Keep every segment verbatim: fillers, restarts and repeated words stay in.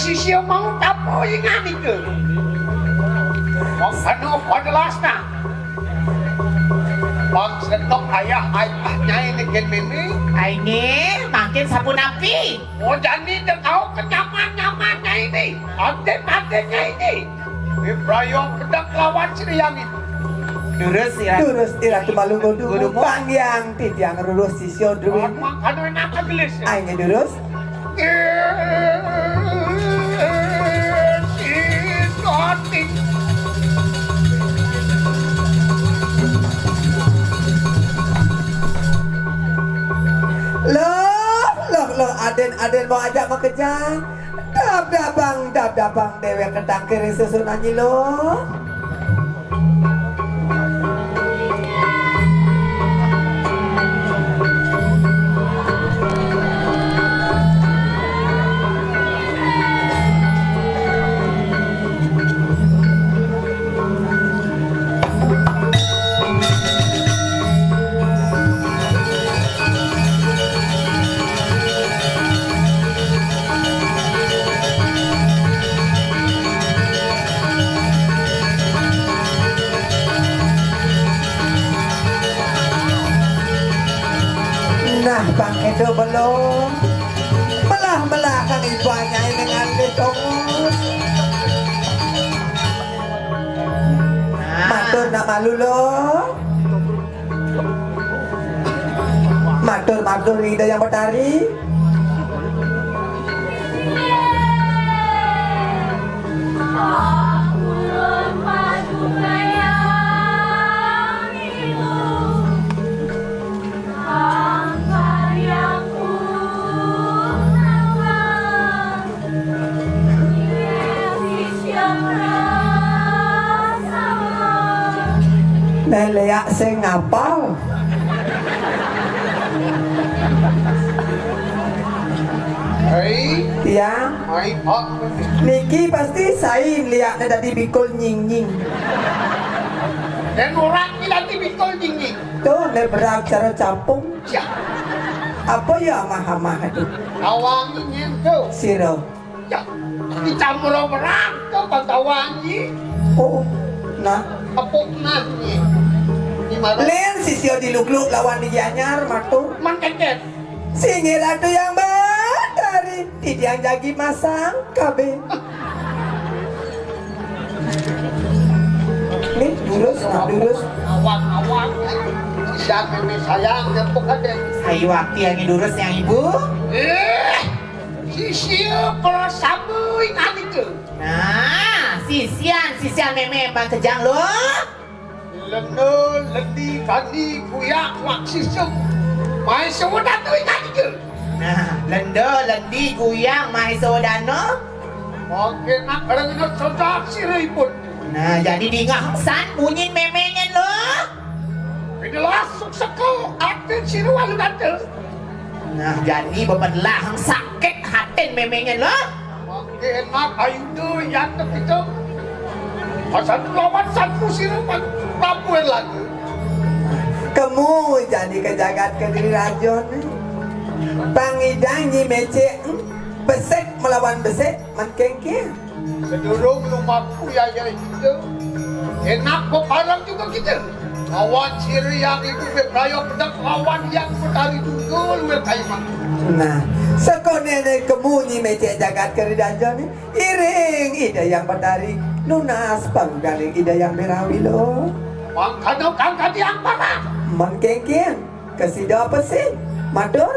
Sisia mau tapa ingan nika. Wong anu padelasna. Bang setok ayah ayah nyai neken meme. Aine, mangkin sapunapi? Oh, jani teu tau kenyaman-nyaman nyai ni. Aden-aden nyai ni. Ibrayong pedek lawan Sri Yang itu. Durus ya. Durus iratu malu kudu. Kudu mu. Panggiang titiang rurus sisya duwin. Anu enak gelis. Aine durus. Loh, loh, loh, aden, aden mau ajak makejang. Dap dapang, dap dapang, dewek ketangkir susun anyi loh. Nah, Bang Edo belum. Melah-melah Kang Ibu anyai dengan Dek Tongus. Matur nak malu lo. Matur, matur Ida Yang Betari. Nah, leak sing ngapal. Hei, ya. Mai, Pak. Niki pasti sain liaknya tadi bikul nying-nying. Dan orang ini tadi bikul nying-nying. Tuh, ne berat cara capung. Ya. Apa ya amah-amah itu? Awang nying tuh. Siro. Ya, dicampur orang ke Bangkawangi. Oh, nah. Tepuk nah ni. Di mana? Lin sisio di Lugluk lawan di Gianyar, matur. Mangkeket. Singgih Ratu Yang Betari, titiang jagi masang kabeh. Nih, durus, nah, durus. Awak-awak. Siapa ini sayang, tepuk aja. Ayo, waktu yang durus, yang ibu. Eh! Sisia para saba ing andika. Nah, sisian, sisian mémé embang kejang lo. Lenda, lendi, kani, kuyak, wak sisuk. Maisa Wedana ing andika. Nah, lenda, lendi, kuyak, Maisa Wedana. Mangkin nak rengena sodak sira ipun. Nah, jadi dingah san munyin mémé nyén lo. Pinalasuk seka atin sira walu data. Nah, jani bebelah sakit hatin mémé nyén lo. Mangkin nak ayuda yang kita. Pasal lawan satu sira Prabu Erlangga. Kemu jani ke jagat Kediri Raja ni. Pangidang nyi mecek, hmm? Besek melawan besek, mangkin. Sedurung lumaku yaya itu, enak bebareng juga kita. Lawan sira yang itu beraya pedang lawan yang berkali tunggal berkali mangku. Nah, sekonene kemu nyi mecek jagat Kediri Raja ni, iring Ida Yang Betari, nunas panggaling Ida Yang Berawi lo. Mangkana kang kadi ampara. Mangkin, kasida apa sih? Matur.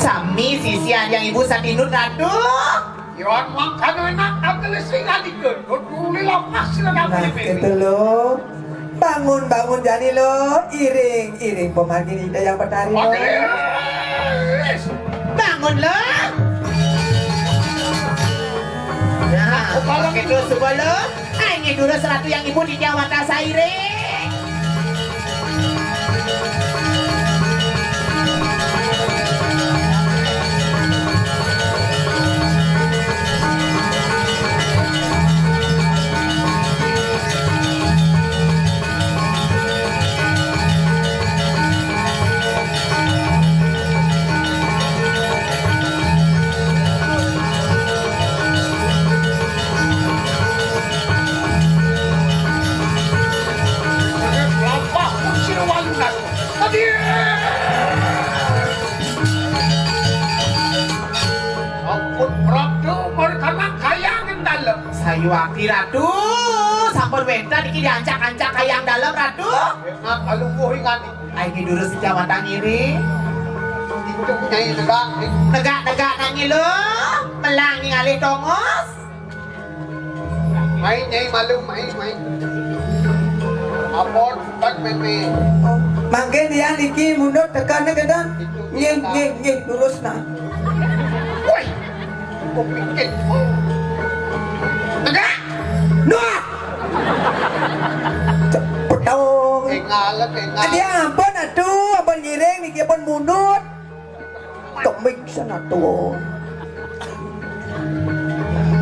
Sami sisian yang ibu satinut, Ratu. Iwan mangkana enak, aku lesi ngadikeun. Kudu lila pas sira. Nah, kabeh. Gitu lo. Bangun, bangun jani lo. Iring, iring pemargin Ida Yang Betari lo. Majelis. Bangun lo. Nah, oke, terus coba lo. Ayo durus ratu yang ibu di Jawa Kasairing. Ampun, Ratu, mari kanang kayang ing dalem. Sayuwakti, Ratu, sampun wénten iki diancak-ancak kayang dalem, Ratu. Enak, kalungguh ingani. Ai, Nyi durus jawatan ngiring. Itu Nyai negak, eh. Negak-negak nang ila, melang ngalih tongos. Mai, Nyai, malu, mai, mai. Ampun, bukan mémé. Oh, mangkin dia niki mundut tekan nih, Gedang. Nggih, nggih, nggih, lurus nah. Woi, kupikir. Tegak. Nuh. Cepet dong. Engal, engal. Aduh, ampun, aduh, ampun ngiring niki pun mundut. Kemik sana tuh.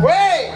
Wéh,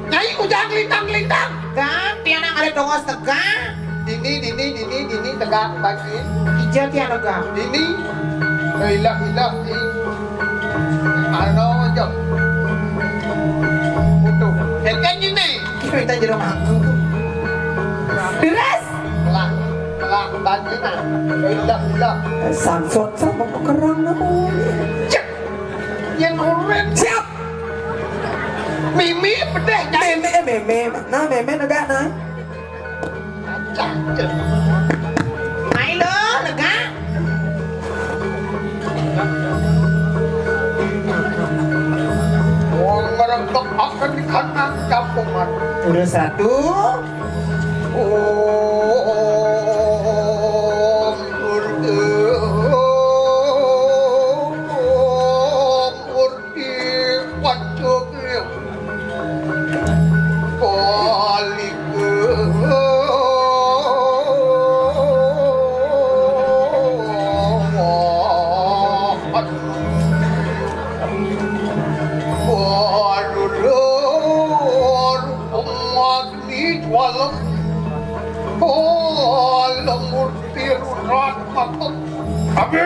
Nyai ujang lintang-lintang. Kan, tiang ngalih tongos tegak. Dini, dini, dini, dini, tegak bagi. Ija tiang tegak. Dini. La ilaha illallah. Ano aja. Utuh. Kéngkén dini. Minta jero mangku. Deres. Lah, lah, banjina. Ilah, ilah. Sangsot sama pekerang namo. Cek. Yang urip. Siap. Mimi pedih, Nyai. Mémé, eh, mémé. Nah, mémé negak, nah. Cak, cek. Mai lo, negak. Wong ngrentek akan di kanan campungan. Terus satu. Om Murti, Om Murti Pancagya. Kalika. Waduh. Pemagni jualang. Alam murti rurat mata. Kabeh.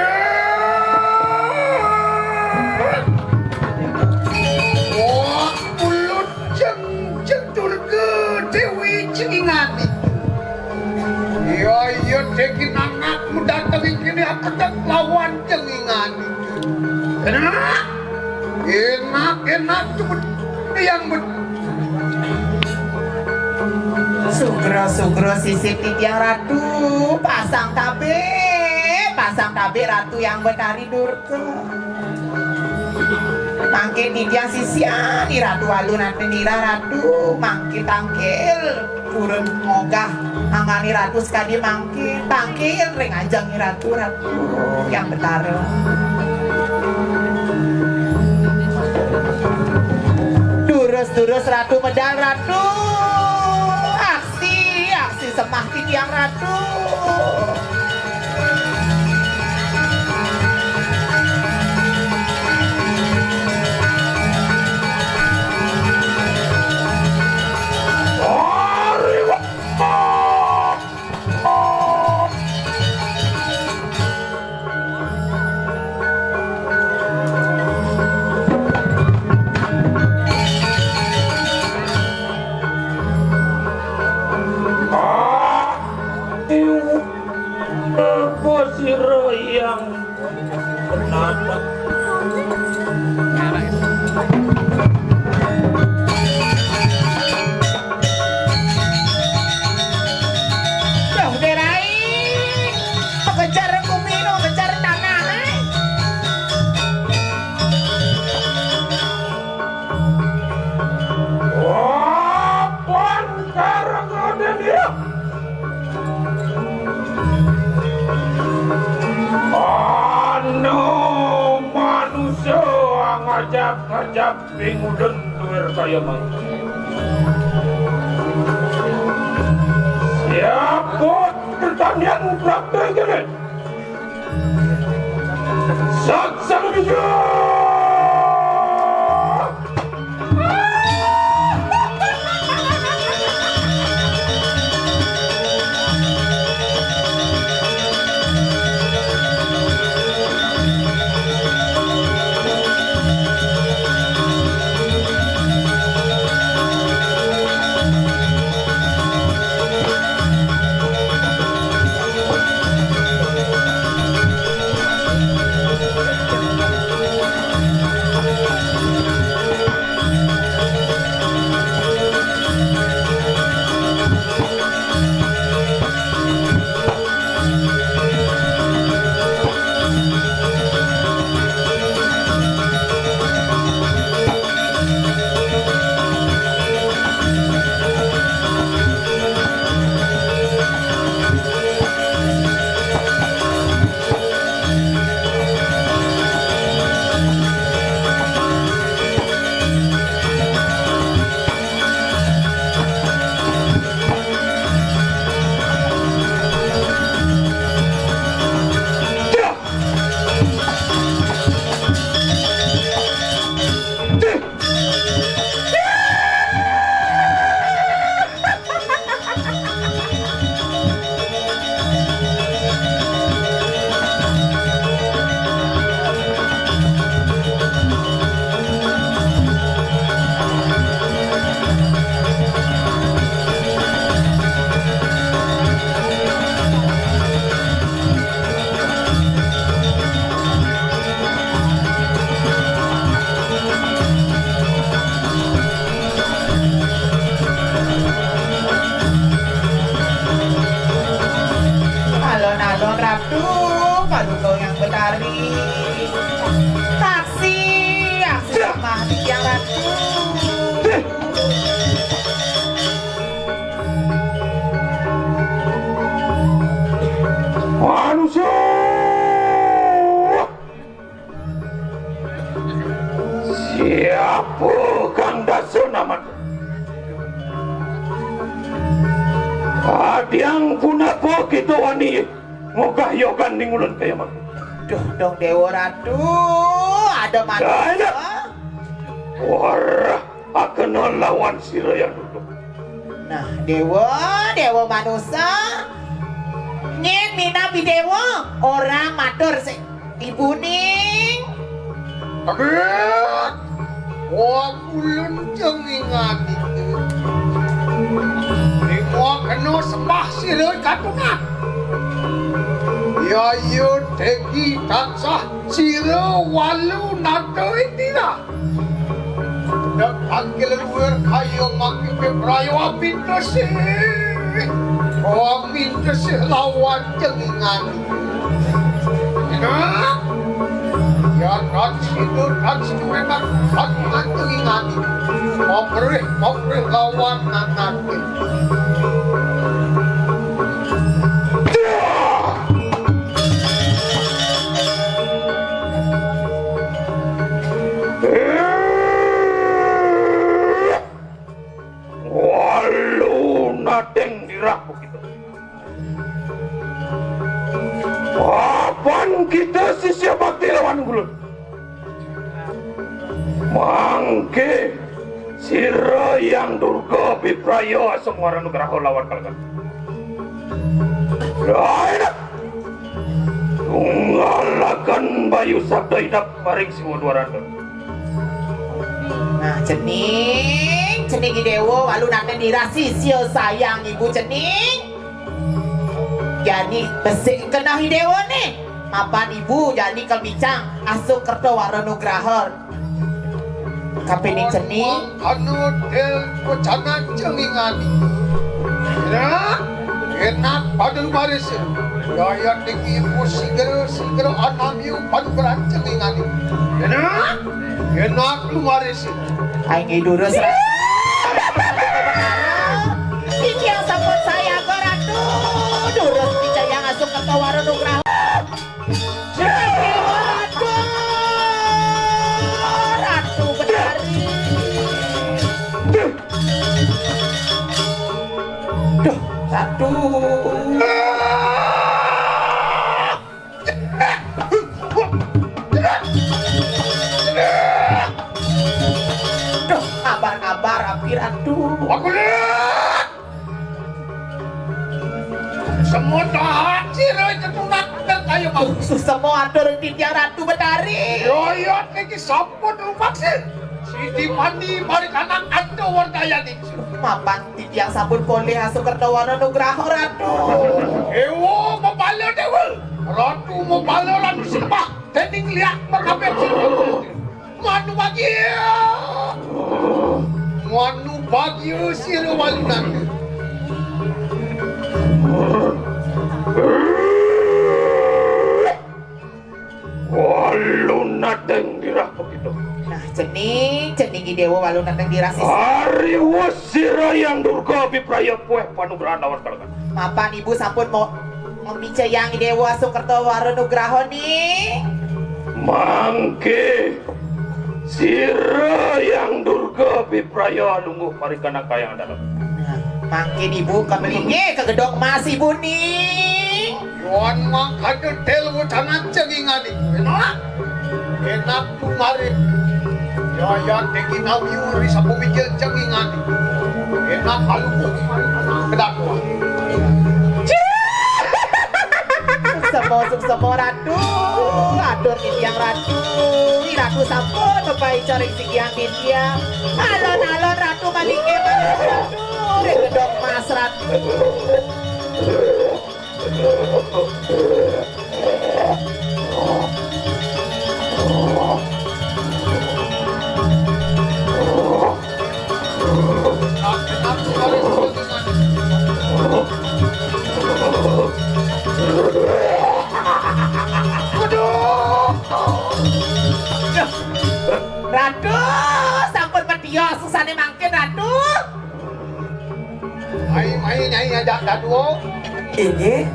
Wah, mulut jeng, jeng Durga Dewi jeng ingani. Iya, iya, dek nangat muda tenging kini aku tak lawan jeng ingani. Enak. Enak, enak, cepet. Yang bet-, Sugro, sugro, sisip titiang Ratu, pasang tabé, pasang tabé Ratu Hyang Betari Durga. Mangké titiang sisian, i Ratu alun ati nira Ratu, mangké tangkil, purun mogah, angani Ratu sakadi mangké, tangkil ring ajeng i Ratu, Ratu. Hyang Betara. Durus-durus Ratu medal Ratu. Aksi, aksi semah titiang Ratu. Apa sira yang Kenapa? Loh, Derai. Kejar kupino, kejar tanah, eh. Wah, Raden, ya. Ana manusa ngajap-ngajap pingudun tuwir kaya mangké. Siapa pertanian praktek ini? Saksang bijak! Paduka Hyang Betari. Taksih, taksih sembah titiang Ratu. Manusia! Siapa kang dasa nama? Adiang punapa kita wani ngogah yogan ning ulun kaya mangkin? Duh, dong Déwa Ratu, ada manusia. Warah, akena lawan sira yang duduk. Nah, Déwa, Déwa manusa. Nyén minab Déwa, ora matur sik ibuning. Aduh, wah ulun jengingan itu. Lima kena sembah sira katungan. Ya, ya, degi tansah sira walu nata indira. Nek tangkil luwir kaya mangke prayo amintesih. Oh, amintesih lawan jengingan. Enak. Ya, kan situ, kan situ enak. Kan jengingan. Mobrih, mobrih lawan anak. Walu nadeng dirah begitu. Papan kita sisya bakti lawan ulun. Mangke sira yang Durga Bipraya asung wara nugraha lawan kalekan. Lain. Tunggalaken bayu sabda inap maring Siwa Dwaranda. Nah, cening, cening Déwa, walu nate dirasi sio sayang ibu cening. Jani besik kenah Déwa nih. Mapan ibu jani kemicang asung kerta wara nugraha. Kapining cening. Anu del pecanan cengingani. Ya, enak pada lumaris. Daya tinggi musigel sigel anamiu pada berancengingani. Enak, enak lumaris. Aing durus. Iki yang sampun saya Ratu. Durus picayang asung kerta wara nugraha. Ratu, Ratu Betari. Duh, Ratu. Duh, kabar-kabar, Ratu. Aku lihat. Semua tahan sira itu tunak dan kayu mau. Susah mau atur titiang Ratu Betari. Yoyot iki sampun rumaksin. Siti mandi mari kanang anta wardayani. Mapan titiang sampun polih asukerta wana nugraha Ratu. Ewo mapala dewa. Ratu mapala ratu sembah. Dening liak makabeh. Manu bagia. Manu bagia sira walunan. Walunateng dirah begitu. Nah, cening, cening Idewa walunateng dirah sisi. Ari wus sira yang Durga bipraya pueh panugrahan lawan kalekan. Mapan ibu sampun mau memicayang Idewa sukerta wara nugraha ni. Mangke sira yang Durga bipraya lungguh parikana kayang dalam. Nah, mangkin ibu kamelinge ka gedok mas ibu ni. Yuan mangkada tel wucanan cengingani. Enak. Enak tumari. Yayan tegi namiuri sapumikil cengingani. Enak malu kedakwa. Suksema, suksema Ratu. Atur titiang Ratu. Ih, Ratu sampun bebai caring sikian titiang. Alon-alon Ratu malingke Ratu. Ring gedok mas Ratu. Nyai ajak dadua. Inggih.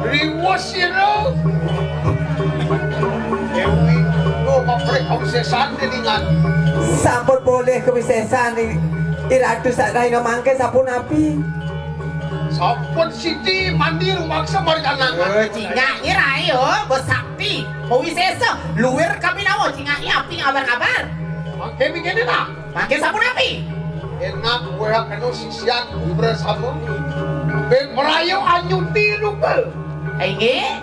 Riwus sira. Dewi, no paprek kawisesan deningan. Sampun polih kawisesan, I, I Ratu Satraina mangke sapunapi? Sampun siti mandi rumaksa marjanangan. Oh, cingak ngira ayo, besakti. Kawisesa, luir kabinawa cingak api ngabar-ngabar. Mangke mingkene nah. Mangke sapunapi? Enak wéha kena sisian bersama. Bé merayu anyuti lupa. Inggih.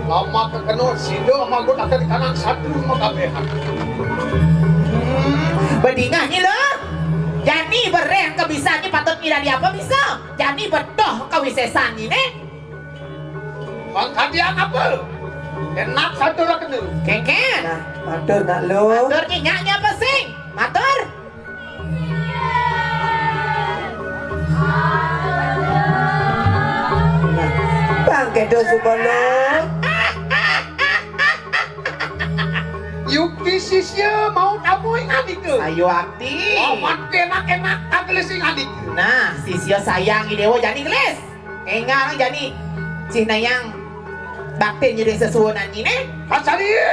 Lama kekena sida magut akan kanan satu makabehan. Hmm, bedingah ni lo. Jani bereh ke bisa ni patut ngira di apa bisa. Jani bedoh kawisesan ni ne. Pangkadian apa? Enak satu rakena. Kengken. Nah, matur nak lo. Matur nyi nyak nya apa sing? Matur. Nah, bangke do suba lo. Yukti sisya mau tamu ing andika. Ayo akti. Amat enak-enak agelis ing andika. Nah, sisya sayang i dewa jani gelis. Engang jani cihnayang baktin nyidih sesuunan nyine. Asaria.